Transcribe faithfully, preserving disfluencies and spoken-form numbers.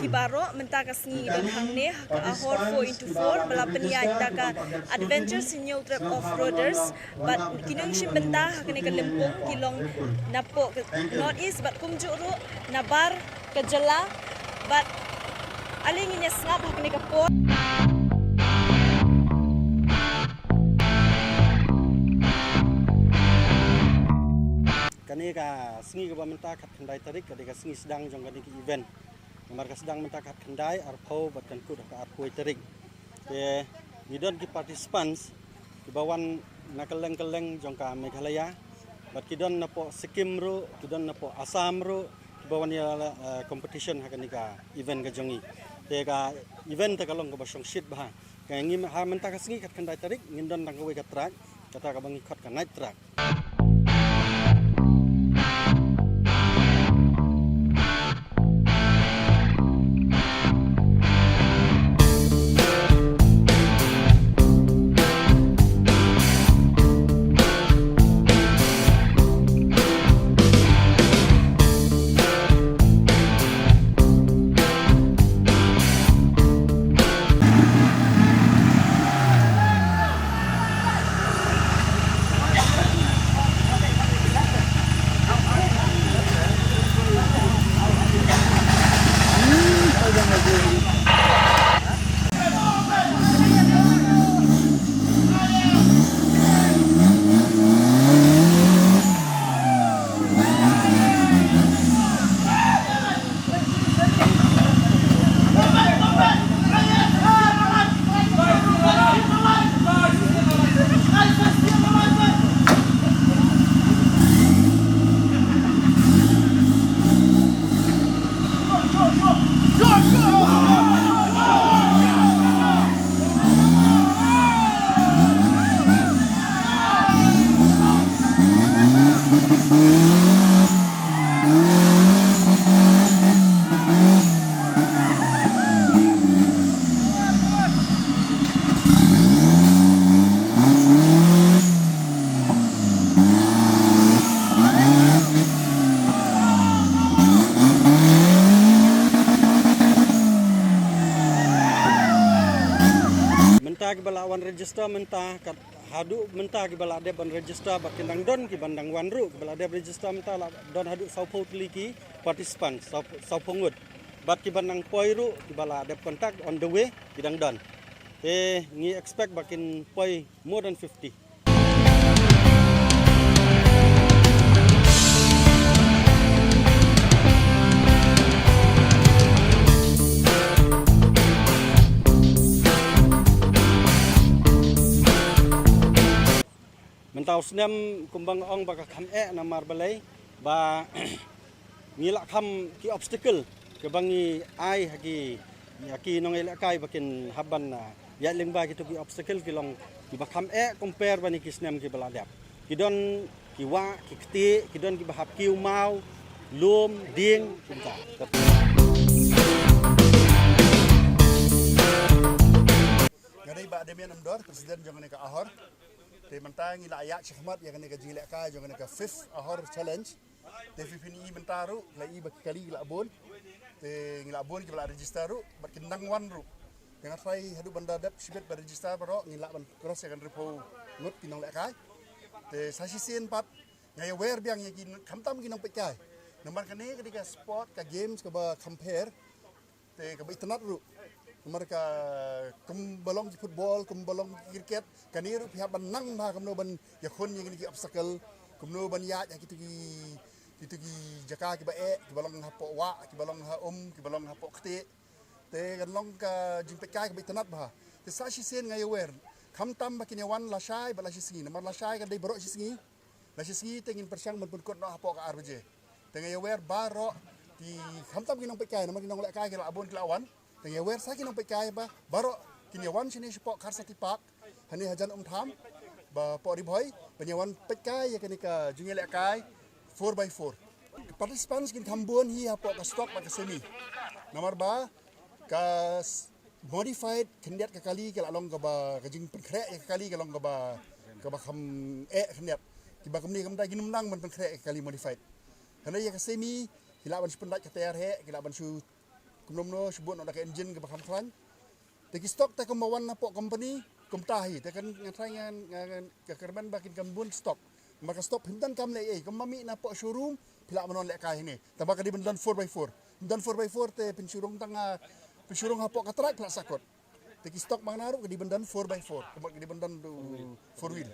Baroh mynta ka sngi ban hangne ha ka Ahor four into four ba la pynïaid da ka Adventure Senior Trip Off-Roaders. Bad ki nongshim bynta ha kane ka lympung ki long napoh ka North East bad kumjuh ruh nabar ka jylla. Bad ale ngin ïa sngap ha kane ka por. Kane ka sngi kaba mynta khatkhyndai tarik ka dei ka sngi sdang jong kane ka event. Namar ka sdang mynta khatkhyndai, arphew bad kan kut ha ka arphew tarik. Te ngi don ki participants kiba wan na kylleng kylleng jong ka Meghalaya. Bad ki don napoh Sikkim ruh, ki don napoh Assam ruh, kiba wan ïa, eh, competition ha kane ka event ka jong ngi. Te ka event te ka long kaba shongshit bha. Ka ngi ha mynta ka sngi khatkhyndai tarik ngin don tang kawei ka track, kata kaba ngi khot ka night track. Mynta kiba la wan register mynta kat haduh mynta kiba la dep ban register bad kin dang don kiban dang wan ruh, kiba la dep register mynta la don haduh sawphew tylli ki participant, saw, sawphew ngut. Bad kiban dang poi ruh kiba la dep contact on the way ki dang don. Te ngi expect ba kin poi more than fifty. Mynta u snem kumba nga ong ba ka kham eh namar balei ba ngi la kham ki obstacle kiba ngi ai ha ki, ha ki nongïalehkai ba kin hap ban, ah, ïaid lyngba kito ki obstacle ki long kiba kham eh compare ban ïa ki snem kiba la dep. Ki don ki wah, ki ktieh, ki don kiba hap kiew maw, lum, dieng, kumta. Nga dei Bah Damian Umdor, President jong kane ka Ahor. Te mynta ngi la ïaid shakhmat ïa kane ka jingïalehkai jong kane ka fifth Ahor Challenge. Te phi phin i mynta ruh, la i ba ki kali ki la bun. Te ngi la bun kiba la register ruh, bad kin dang wan ruh. Te nga tharai haduh ban da dep shibit ba register baroh, ngin lah ban cross ïa ka hynriewphew ngut ki nonglehkai. Te sa shisien pat, nga ïawer biang ïa ki khamtam ki nongpeitkai. Namar kane ka dei ka sport, ka games kaba kham pher. Te kaba itynnad ruh. Namar ka kumba long ki football, kumba long ki cricket, kane ruh phi hap ban nang bha kumno ban ïakhun ïa kine ki obstacle, kumno ban ïaid ha kito ki, kito ki jaka kiba eh, kiba long hapoh wah, kiba long ha um, kiba long hapoh ktieh. Te kan long ka jingpeitkai kaba itynnad bha. Te sa shisien nga ïawer. Khamtam ba kin ïawan lashai bad lashisngi. Namar lashai kan dei baroh shisngi. Lashisngi te ngin pyrshang ban pynkut noh hapoh ka ar baje. Te nga ïawer baroh ki khamtam ki nongpeitkai, namar ki nonglehkai ki la bun ki la wan. Te nga ïawer sa ki nongpeitkai ba baroh kin ïawan shane shapoh Kharsati Park, hane hajan Umtham, ba poh Ri Bhoi, ban ïawan peitkai ïa kane ka jingïalehkai four by four. Participants kin kham bun hi hapoh ka stock bad ka semi. Namar ba ka s-, modified khyndiat ka kali ka la long kaba, ka jingpynkhreh ïa ka kali ka long kaba, kaba kham eh khyndiat. Kiba kumne kumta kin ym nang ban pynkhreh ïa ka kali modified. Hynrei ïa ka semi, ki lah ban shu pyndait ka tyre heh, ki lah ban shu kumno kumno shu bun noh da ka engine kaba kham khlaiñ. Te ki stock te kumba wan napoh company kumta hi, te kan nga trai ngan, ngan, ngan ka kyrmen ba kin kam bun stock. Namar ka stock phim donkam leh ei, kumba mih napoh showroom phi lah ban wan lehkai hine. Tangba ka dei ban don four by four. Ban don four by four te phin shu rung tang, ah, phin shu rung hapoh ka track phi lah sahkut. Te ki stock ba nga na ruh ka dei ban don four by four, kumba ka dei ban don du four wheel.